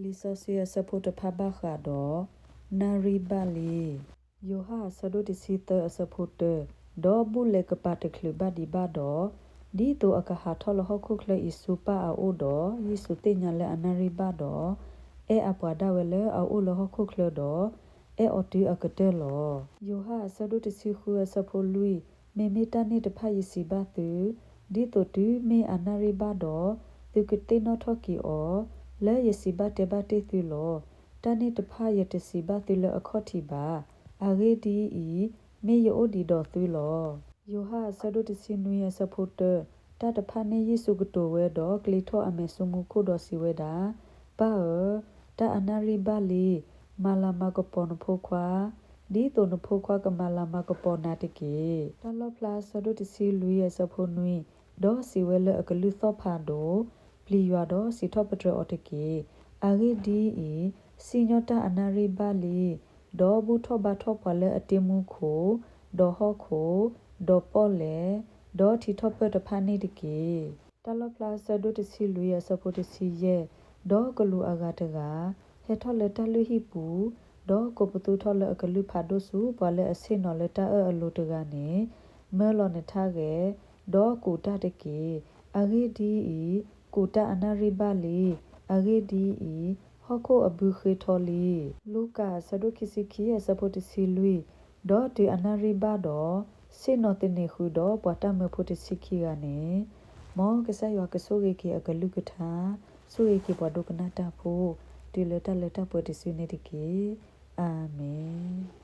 လံာ်စီဆှံအဆၢဖိတဖၣ်ဘၣ်ဃးဒီး နၣ်ရံၣ်ဘၣ်လံ. ယိၤဟၣ်အဆၢဒိၣ်တဆံသၢအဆၢဖိတၢ, ဒီးဘူၣ်လဲၤကပၤတချုးဘၣ်ဒံးဘၣ်ဒီး, ဒ်သိးအကဟးထီၣ်လၢဟီၣ်ခိၣ်ချၢအံၤဆူပၢ်အအိၣ်ဒီး, ယ့ၣ်ၡူးသ့ၣ်ညါလၢအနၣ်ရံၣ်ဘၣ်ဒီး, အဲၣ်အပှၤဒၣ်ဝဲလၢအအိၣ်လၢဟီၣ်ခိၣ်ချၢဒီး, အဲၣ်အီၤတုၤအကတၢၢ်လီၤ. ယိၤဟၣ်အဆၢဒိၣ်တဆံဃုအဆၢဖိလွံၢ်, မ့မ့ၢ်တၢ်န့ၣ်တဖၣ်ယစံးဘၣ်သု, ဒ်သိးတုၤမ့ၢ်အနၣ်ရံၣ်ဘၣ်ဒီး, သုကသ့ၣ်နီၣ်ထီၣ်က့ၤအီၤ, လၢယစံးဘၣ်တဲဘၣ်တ့ၢ်သုလီၤ. တၢ်န့ၣ်တဖၣ်ယတစံးဘၣ်သုလၢအခီၣ်ထံးဘၣ်. အဂ့ၢ်ဒ်အံၤ, မ့ၢ်ယအိၣ်ဒံးဒီးသုလီၤ. ယိၤဟၣ်အဆၢဒိၣ်တဆံနွံအဆၢဖိတၢ, တၢ်တဖၣ်န့ၣ်ယ့ၣ်ၡူးကတိၤဝဲဒီးကျ့ထီၣ်အမဲာ်ဆူမူခိၣ်ဒီးစံးဝဲဒၣ်, ပၢ်ဧၢ, တၢ်အနၣ်ရံၣ်ဘၣ်လံ. မၤလၤမၤကပီၤနဖိခွါ, ဒ်သိးနဖိခွါကမၤလၤမၤကပီၤနၤတက့ၢ်. တၢ်လီၣ်ဖျါအဆၢဒိၣ်တဆံလွံၢ်အဆၢဖိနွံ, ဒီးစံးဝဲလၢအကလုၢ်သီၣ်ဖးဒိၣ်, ပျံၤယွၤဒီးစံးထီၣ်ပတြၢၤအီၤတက့ၢ်. အဂ့ၢ်ဒ်အံၤ, စံၣ်ညီၣ်တၢ်အနၣ်ရံၣ်ဘၣ်လံ, ဒီးဘူၣ်ထီၣ်ဘါထီၣ်ပှၤလၢအတ့မူခိၣ်, ဒီးဟီၣ်ခိၣ်, ဒီးပီၣ်လဲၣ်, ဒီးထံထီၣ်ပၢၢ်တဖၣ်န့ၣ်တက့ၢ်. တၢ်လီၣ်ဖျါအဆၢဒိၣ်တဆံလွံၢ်အဆၢဖိတဆံယဲၢ်, ဒီးကလူးအဂၤတဂၤ, ဟဲထီၣ်လၢတၢ်လုၢ်ဟံၣ်ပူၤ, ဒီးကိးပသူထီၣ်လၢအကလုၢ်ဖးဒိၣ်ဆူပှၤလၢအဆ့ၣ်နီၤလၢတၢ်အၢၣ်အလိၤတဂၤန့ၣ်, မၢလီၤနထါဂဲၤ, ဒီးကူးတၢ်တက့ၢ်. အဂ့ၢ်ဒ်အံၤ, ကူးတၢ်အနၣ်ရံၣ်ဘၣ်လံ. အဂ့ၢ်ဒ်အံၤ, ဟီၣ်ခိၣ်အဘုဃ့ထီလံ. လူၤကၣ်အဆၢဒိၣ်ခံဆံခံအဆၢဖိတဆံလွံၢ်, ဒီးတုၤအနၣ်ရံၣ်ဘၣ်ဒီး, ဆ့ၣ်နီၤသန့ၤဃုာ်ဒီးပှၤတၢ်မၢဖိတဆံခံဂၤန့ၣ်, မ်ကစၢ်ယွၤကဆိၣ်ဂ့ၤက့ၤအကလုၢ်ကထါ, ဆိၣ်ဂ့ၤက့ၤပှၤဒိကနၣ်တၢ်ဖိ, တုၤလၢတၢ်လၢတၢ်ပှဲၤတစုန့ၣ်တက့ၢ်. အၤမ့ၣ်.